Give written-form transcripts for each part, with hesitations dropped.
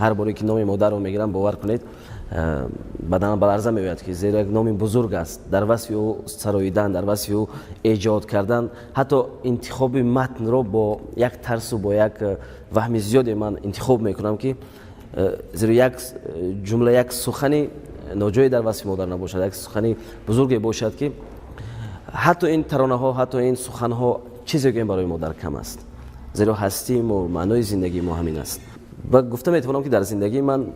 Ҳар боре ки номи модарро мегирам, бовар кунед, баданам ба ларза меояд, ки зеро як номи бузург аст. Дар васфи ӯ сароидан, дар васфи ӯ эҷод кардан, ҳатто интихоби матнро бо як тарсу бо як ваҳми зиёде ман интихоб мекунам, ки зеро як ҷумла, як сухани ноҷое дар васфи модар набошад, як сухани бузурге бошад, ки ҳатто ин таронаҳо, ҳатто ин суханҳо чизе гӯем барои модар кам аст, зеро ҳастии мо, маънои зиндагии мо ҳамин аст. Ва гуфта метавонам, ки дар зиндагии ман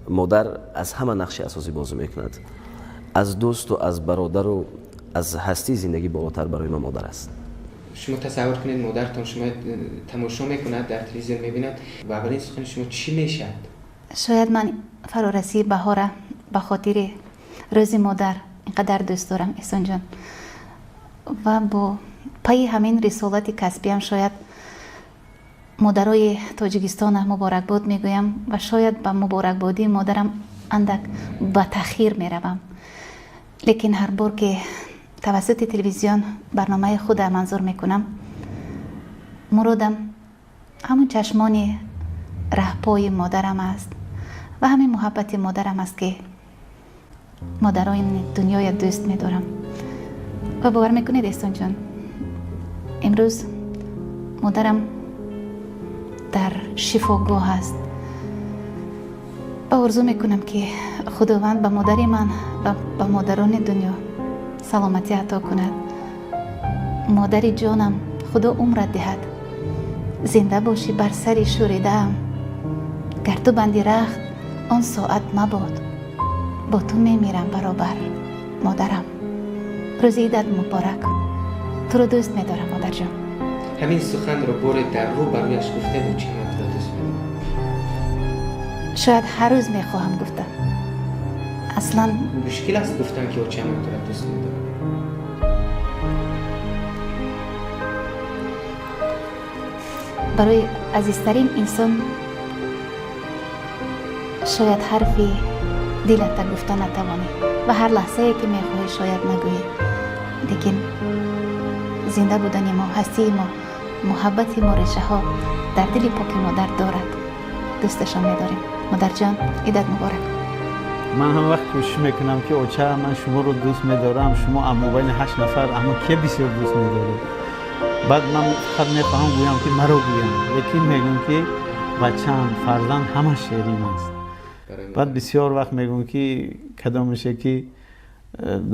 модар аз ҳама нақши асосӣ бозӣ мекунад. Аз дӯсту аз бародару аз ҳастии зиндагӣ болотар барои ман модар аст. Шумо тасаввур кунед, модаратон шумо тамошо мекунад, дар телевизион мебинад ва аввалин сухани шумо чӣ мешавад? Шояд ман фарорасии баҳора ба хотири рӯзи модар инқадар дӯст дорам, Эҳсонҷон, ва бо пайи ҳамин рисолати касбиам шояд модарои Тоҷикистона муборакбод мегӯям ва шояд ба муборакбодии модарам андак ба таъхир меравам. Лекин ҳар бор ки тавассути телевизион барномаи худа манзур мекунам, муродам ҳамон чашмони раҳпои модарам аст ва ҳамин муҳаббати модарам аст, ки модарои дунёя дӯст медорам. Ва бовар мекунед, Эҳсонҷон, имрӯз модарам дар шифогоҳ аст ва орзу мекунам, ки Худованд ба модари ман ва ба модарони дунё саломатӣ ато кунад. Модари ҷонам, Худо умрат диҳад, зинда бошӣ бар сари шӯридаам. Гар ту банди рахт, он соат мабод, бо ту мемирам баробар, модарам. Рӯзи идат муборак, туро дӯст медорам, модарҷон. Ҳамин суханро боре дар рӯ ба рӯяш гуфта буд, чи ман туро дӯст медорам? Шояд ҳар рӯз мехоҳам гуфта, аслан. Мушкил аст гуфтан, ки оча, ман туро дӯст медорам? Барои азизтарин инсон шояд ҳарфи дилата гуфта натавонӣ ва ҳар лаҳзае ки мехоҳӣ, шояд нагӯӣ. Лекин зинда будани мо, ҳастии мо, муҳаббати мо решаҳо дар дили поки модар дорад. Дӯсташон медорем. Модарҷон, идат муборак. Ман ҳама вақт кӯшиш мекунам, ки оча, ман шуморо дӯст медорам, шумо мобайни ҳашт нафар аммо ке бисёр дӯст медоред? Баъд ман фақат мехоҳам гӯям, ки маро гӯям, лекин мегӯям, ки бачаам, фарзанд ҳама шерин аст. Баъд бисёр вақт мегӯям, ки кадомеше ки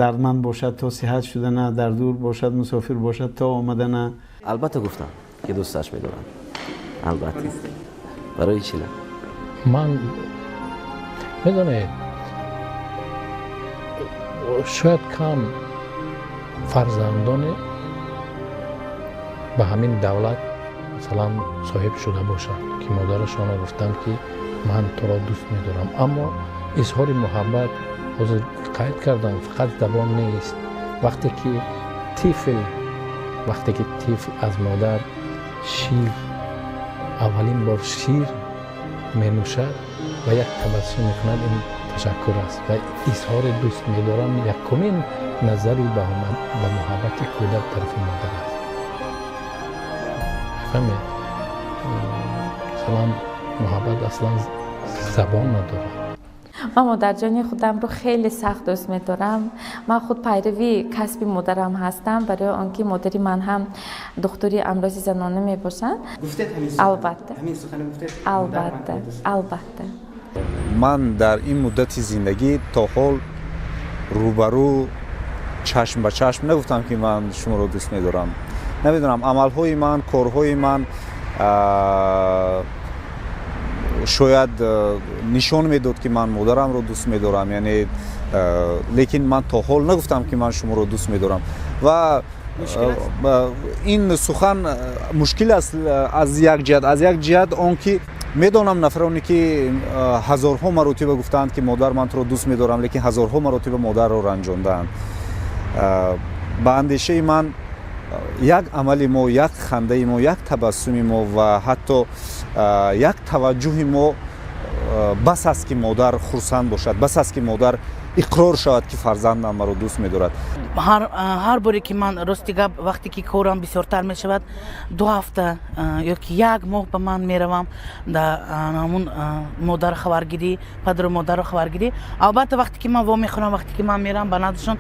дардманд бошад, то сиҳат шудана, дар дур бошад, мусофир бошад, то омадана. Албатта, гуфтам, ки дӯсташ медорам, албатта. Барои чӣ на? Ман, медонед, шояд кам фарзандоне ба ҳамин давлат, масалан, соҳиб шуда бошад, ки модарашонро гуфтанд, ки ман туро дӯст медорам. Аммо изҳори муҳаббат, ҳозир қайд кардам, фақат забон нест. Вақте ки тифл аз модар шир, аввалин бор шир менӯшад ва як табассум мекунад, ин ташаккур аст ва изҳори дӯст медорам, якумин назари ба муҳаббати кӯдак тарафи модар аст. Мефаҳмед, масалан, муҳаббат аслан забон надорад. Ман модарҷони худамро хеле сахт дӯст медорам. Ман худ пайрави касби модарам ҳастам, барои он ки модари ман ҳам духтури амрози занона мебошанд. Албатта, албатта, албатта. Ман дар ин муддати зиндагӣ то ҳол рӯбарӯ, чашм ба чашм нагуфтам, ки ман шуморо дӯст медорам. Намедонам, амалҳои ман, корҳои ман шояд нишон медод, ки ман модарамро дӯст медорам, яъне, лекин ман то ҳол нагуфтам, ки ман шуморо дӯст медорам. Ва ин сухан мушкил аст аз як ҷиҳат. Аз як ҷиҳат он ки медонам нафароне, ки ҳазорҳо маротиба гуфтаанд, ки модар, ман туро дӯст медорам, лекин ҳазорҳо маротиба модарро ранҷондаанд. Ба андешаи ман, як амали мо, як хандаи мо, як табассуми мо ва ҳатто як таваҷҷӯҳи мо бас аст, ки модар хурсанд бошад, бас аст, ки модар Иқрор шавад, ки фарзандам маро дӯст медорад. Ҳар боре ки ман, рости гап, вақте ки корам бисёртар мешавад, 2 ҳафта ё ки як моҳ ба ман меравам да ҳамун модар хабаргирӣ, падару модарро хабаргирӣ. Албатта, вақте ки ман вомехӯрам, вақте ки ман меравам ба наздашон,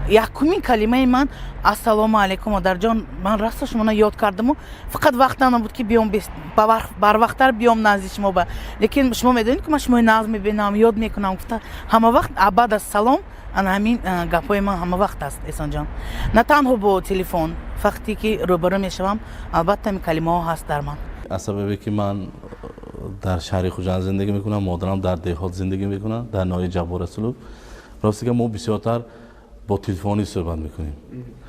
якумин калимаи ман: «Ассалому алайкум, модарҷон, ман расто шуморо ёд кардаму фақат вақт набуд, ки биём, барвақттар биём назди шумо ба, лекин шумо медонед, ки ман шумои нағз мебинам, ёд мекунам», гуфта ҳама вақт баъд аз салом ана ҳамин гапҳои ман ҳама вақт аст, Эҳсонҷон. На танҳо бо телефон, вақте ки рӯбарӯ мешавам, албатта, ҳамин калимаҳо ҳаст дар ман. Аз сабабе ки ман дар шаҳри Хуҷанд зиндагӣ мекунам, модарам дар деҳот зиндагӣ мекунад, дар ноҳияи Ҷаббор Расулов. Рости гап, мо бисёртар бо телефонӣ суҳбат мекунем.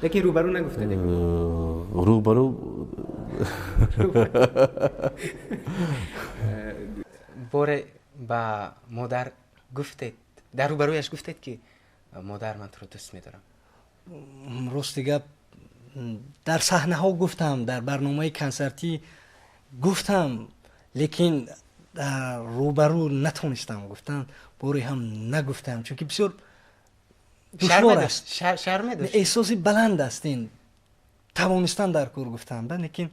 Лекин рӯбарӯ нагуфтед? Рӯбарӯ. Боре ба модар гуфтед, дар рӯбарӯяш гуфтед, ки модар, ман туро дӯст медорам? Рости гап, дар саҳнаҳо гуфтам, дар барномаи консертӣ гуфтам, лекин дар рӯбарӯ натонистам гуфтан. Боре ҳам нагуфтам, чунки бисёр душвор аст, эҳсоси баланд аст ин, тавонистан дар кор гуфтан, лекин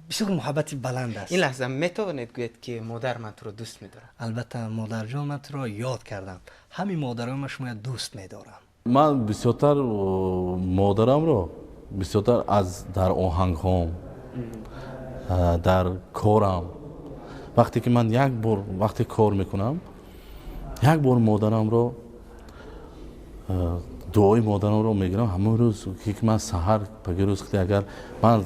бисёр муҳаббати баланд аст. Ин лаҳза метавонед гӯед, ки модар, ман туро дӯст медорам? Албатта, модарҷон, ман туро ёд кардам. Ҳамин модарои ман шумоя дӯст медорам. Ман бисёртар модарамро бисёртар аз дар оҳангҳом, дар корам, вақте ки ман як бор, вақте кор мекунам, як бор модарамро, дуои модарамро мегирам. Ҳамон рӯз ки ман саҳар паги рӯз, агар ман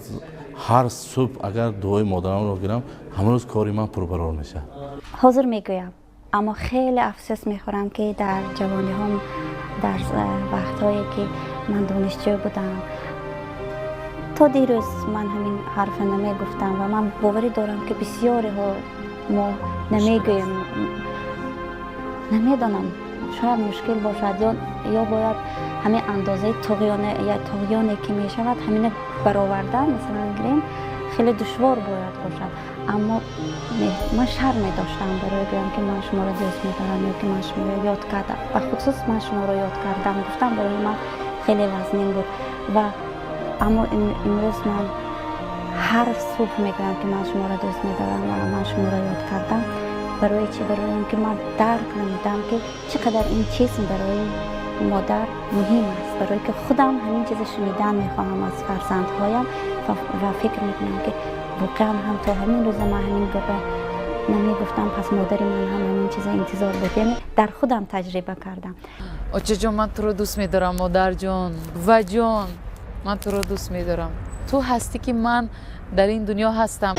ҳар субҳ агар дуои модарамро гирам, ҳамон рӯз кори ман пурбарор мешавад. Ҳозир мегӯям, аммо хеле афсӯс мехӯрам, ки дар ҷавониҳом, дар вақтҳое ки ман донишҷӯ будам, то дирӯз ман ҳамин ҳарфа намегуфтам ва ман боварӣ дорам, ки бисёриҳо мо намегӯем. Намедонам, шояд мушкил бошад ё бояд ҳамин андозаи туғёне ки мешавад, ҳамина баровардан, масалан гирем, хеле душвор бояд бошад. Аммо ман шарм медоштам барои гӯям, ки ман шуморо дӯст медорам ё ки ман шуморо ёд кардам. Бахусус ман шуморо ёд кардам гуфтам барои ман хеле вазнин буд. Ва аммо имрӯз ман ҳар субҳ мегӯям, ки ман шуморо дӯст медорам ва ман шуморо ёд кардам. Барои чӣ? Барои он ки ман дарк намудам, ки чӣ қадар ин чиз барои модар муҳим аст, барое ки худам ҳамин чиза шунидан мехоҳам аз фарзандҳоям. Ва фикр мекунам, ки воқеан ҳам то ҳамин рӯза ман ҳамин гапа намегуфтам, пас модари ман ҳам ҳамин чиза интизор буд, яъне дар худам таҷриба кардам. Очаҷон, ман туро дӯст медорам. Модарҷон, буваҷон, ман туро дӯст медорам. Ту ҳастӣ, ки ман дар ин дунё ҳастам.